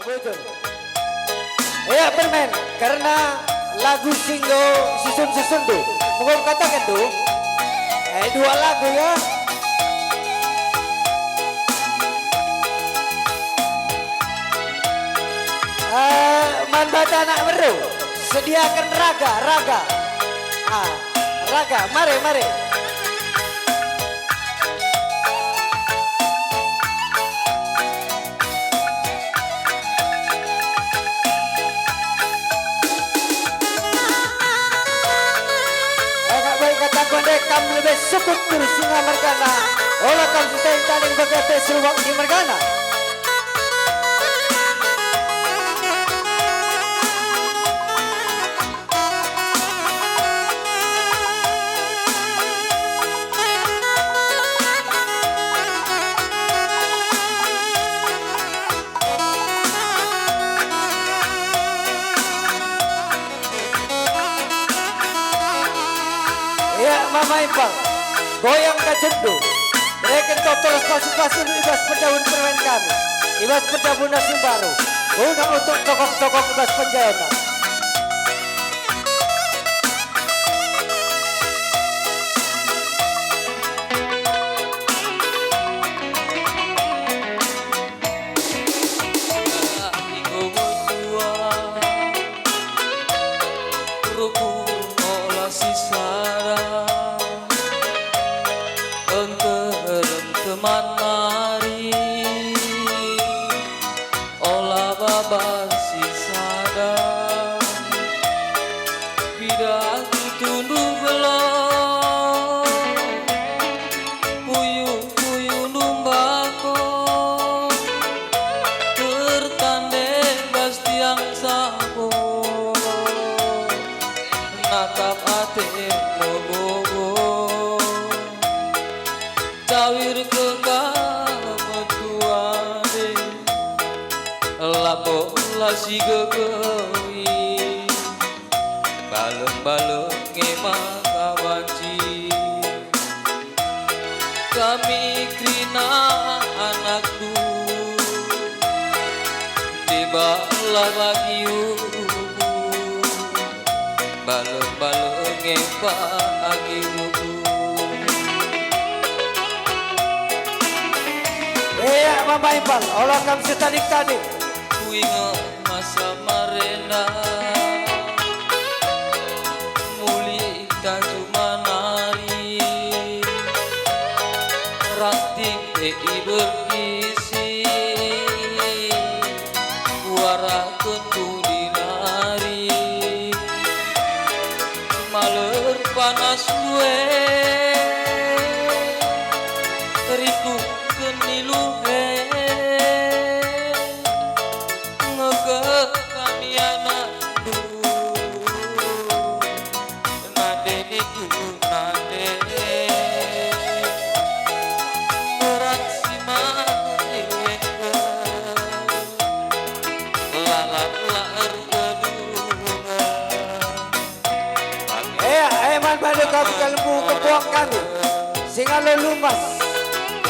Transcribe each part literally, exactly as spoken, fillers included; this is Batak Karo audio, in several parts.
Betul. Ya, permen, karena lagu si enggo susun-susun tu. Mungkin katakan tu. Eh, dua lagu ya. Eh, man bata anak meru, sediakan raga, raga. Ah, raga, mari, mari. Agak baik kataku ndai kam lebe sukut kursi nga mergana. Ola kam siteng tanding bage pe seruak si mergana. Ya, Mama Impang, goyang kacenndu. Reken toto ras pasu-pasundu i bas penjabun permen kami, i bas penjabun nasi baru, guna untuk tokok-tokok i bas penjabun. Enggo metua, rukun ola sisada, engkeren teman nari, ola baban sisada. Pidah tunduh gelar, puyu-puyu numbako, tertande bas tiang sabo, natap ate mogogo. Cawir ke ka metua de, labo la si gegei. Baleng-baleng nge maka banci. Kami kerina anakku, deba la bagi uku. Baleng-baleng nge pagi uku. Eh, Mama Impang, ola kam setadik-tadik. Kuinget masa marenda, mulih ka juma nari, ranting e ibergisi, kuarahken pudi nari, maler panas lue, rikuhken iluhe. Ngegeh kami anakndu, nande niku nande. Berat si mati engkau, lalap la erkedunga. Eh, eh, man bandu kami kalembu kepuak kami. Singalo lumas.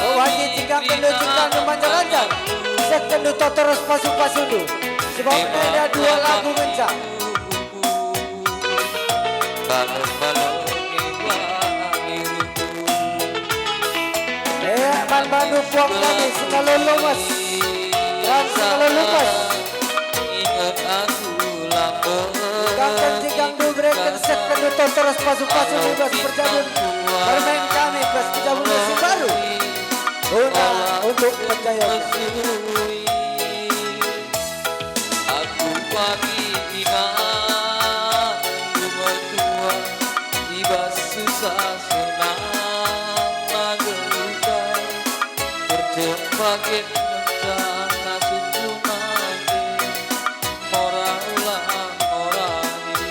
Wagi cingkangkenndu cingkangndu manjar-anjar. Sekendu toto ras pasu-pasundu. Sebab enda dua lagu ngenca. Eh, man bandu puak kami, singalo lumas. Dan singalo lumas. Inget aku labo. Cingkangken cingkangndu bereken sekendu toto ras pasu-pasu i bas perjabun permen kami bas perjabun musim baru. Guna untuk percaya. Aku pagi ingan metua i bas susah senang nage ukai. Terjebak ngenca ngasup nande, mora ulah morani.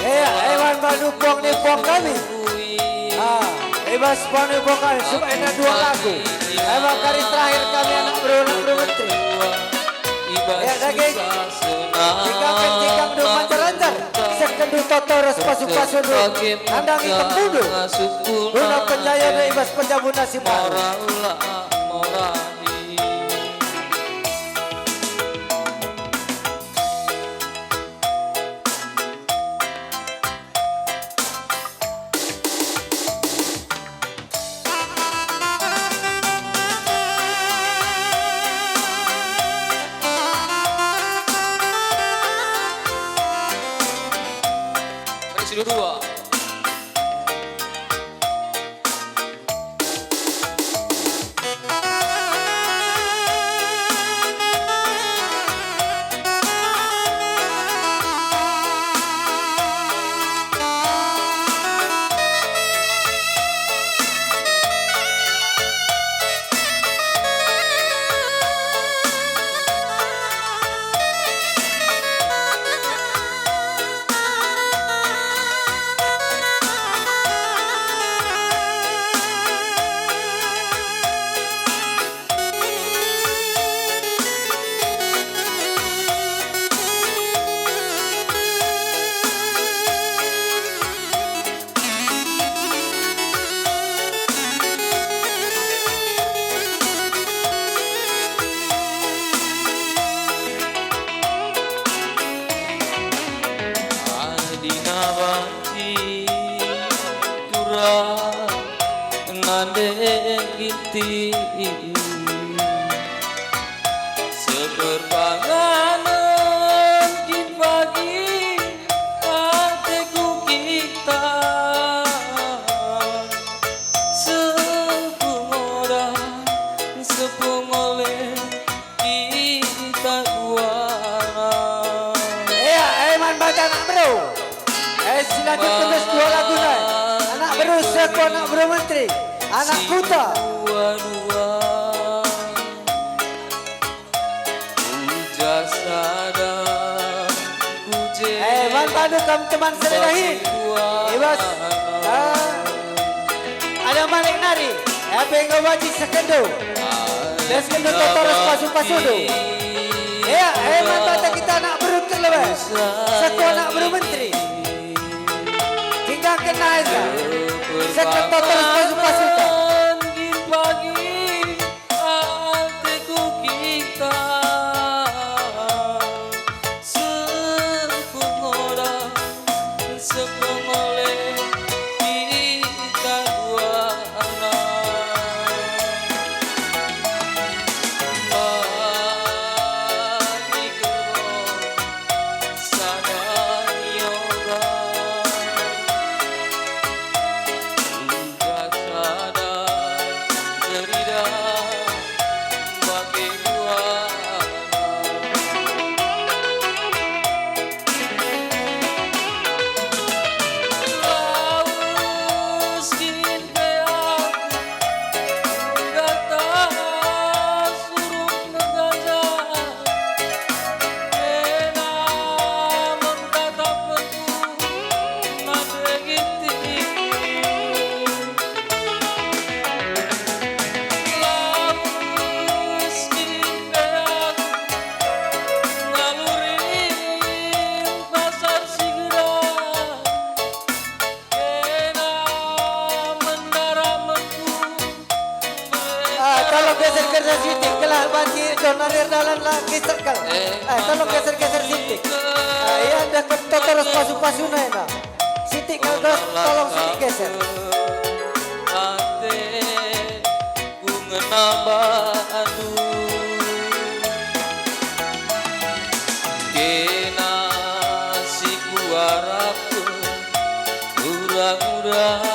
Eh, eman bandu puang ni puang kami. Ah, i bas puang ni puang kami, subuk enda dua lagu. Eman kari terakhir kami anak beru, anak beru menteri. Ya, dage. Tiga kan tiga beru manjar-anjar. Sekendu toto ras pasu-pasu dulu. Nandangi tempundu. Guna penjaya i bas penjabu nasi baru. Mari si dua-dua. Adina banci turang nande ginting. Seperpanganen kin pagi ateku kita, sepung oda, sepung ole kita duana. Ea, eman banta anak beru. Eh, si lanjut terus dua lagu nai. Anak beru seko anak beru menteri. Anak kuta. Eh, man bandu kam teman seledahin. Ibas. Ah. Ada malik nari. Apa enggo banci sekendu. Dan sekendu totoros pasu-pasundu. Ya, eh, man banta kita anak beru terlebih. Seko anak beru menteri. Tinggalken nai sa. Seko totoros pasu-pasundu. Ateku kita sepung oda, sepung ole kita duana. Bagi gerbong sada nioga. Ah, tolong geser-geser sitik, gelah banci dohna lir dalan la kisekel. Ah, tolong geser-geser sitik. Ah, ia dah ke totoros pasu-pasu nai na. Sitik kal dos, tolong sitik geser. Ate ku ngena bandu. Kena si kuarapken ura-ura.